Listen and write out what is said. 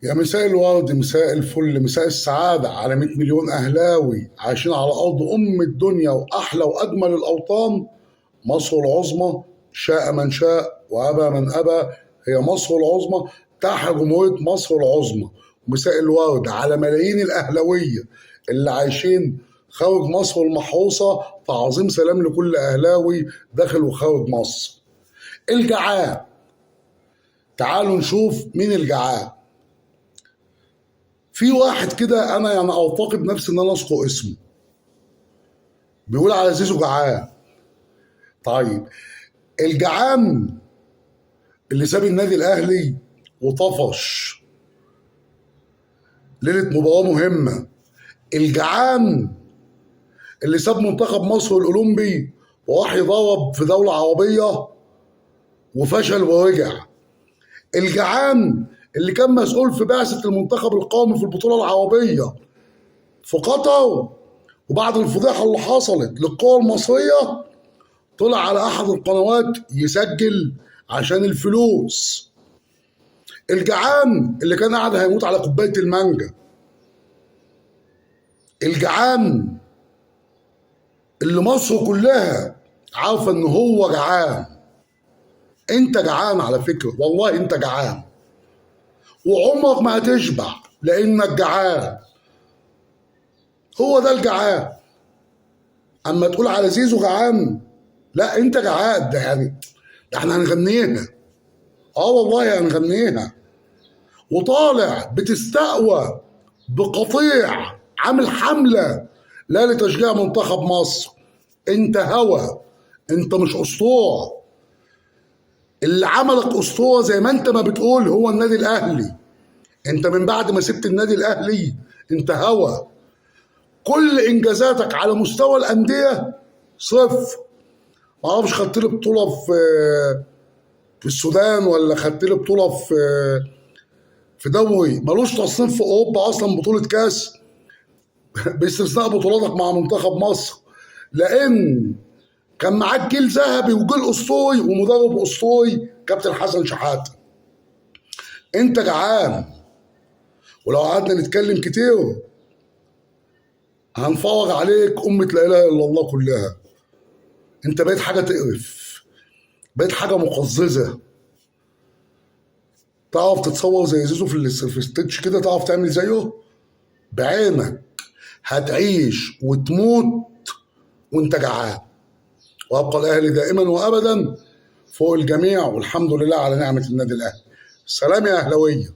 يا مساء الورد، مساء الفل، مساء السعادة على 100 مليون أهلاوي عايشين على أرض أم الدنيا وأحلى وأجمل الأوطان، مصر العظمى. شاء من شاء وأبى من أبى، هي مصر العظمى، تحيا جمهورية مصر العظمى. مساء الورد على ملايين الأهلاوية اللي عايشين خارج مصر المحروسة. تعظيم سلام لكل أهلاوي داخل وخارج مصر. الجعان، تعالوا نشوف مين الجعان. في واحد كده انا يعني اعتقد نفسي ان انا اذكر اسمه، بيقول على زيزو جعان. طيب الجعان اللي ساب النادي الاهلي وطفش ليلة مباراة مهمة، الجعان اللي ساب منتخب مصر الاولمبي وراح يضرب في دولة عربية وفشل ورجع، الجعان اللي كان مسؤول في بعثه المنتخب القومي في البطولة العربية في قطر، وبعد الفضيحة اللي حصلت للقوى المصرية طلع على احد القنوات يسجل عشان الفلوس. الجعان اللي كان قاعد هيموت على كوباية المانجا، الجعان اللي مصر كلها عارفه ان هو جعان. انت جعان على فكرة، والله انت جعان وعمرك ما هتشبع لانك جعان. هو ده الجعان. اما تقول على زيزو جعان، لا انت جعان. ده يعني ده احنا هنغنيها، والله هنغنيها. وطالع بتستقوى بقطيع عامل حملة لا لتشجيع منتخب مصر. انت هوى، انت مش اسطورة. اللي عملك اسطورة زي ما انت ما بتقول هو النادي الاهلي. انت من بعد ما سبت النادي الاهلي انت هوى. كل انجازاتك على مستوى الاندية صفر. ما اعرفش خدت لي بطوله في السودان، ولا خدت لي بطوله في دوري ملوش تصنيف في اوروبا اصلا، بطوله كاس باستثناء بطولاتك مع منتخب مصر، لان كان معاك جيل ذهبي وجيل اسطوري ومدرب اسطوري كابتن حسن شحاته. انت جعان، ولو قعدنا نتكلم كتير هنفرغ عليك أمة لا إله إلا الله كلها. أنت بقيت حاجة تقرف، بقيت حاجة مقززة. تعرف تتصور زي زيزو في الستيتش كده؟ تعرف تعمل زيه؟ بعينك هتعيش وتموت وانت جعان. وأبقى الأهلي دائما وأبدا فوق الجميع، والحمد لله على نعمة النادي الأهلي. سلام يا أهلاوية.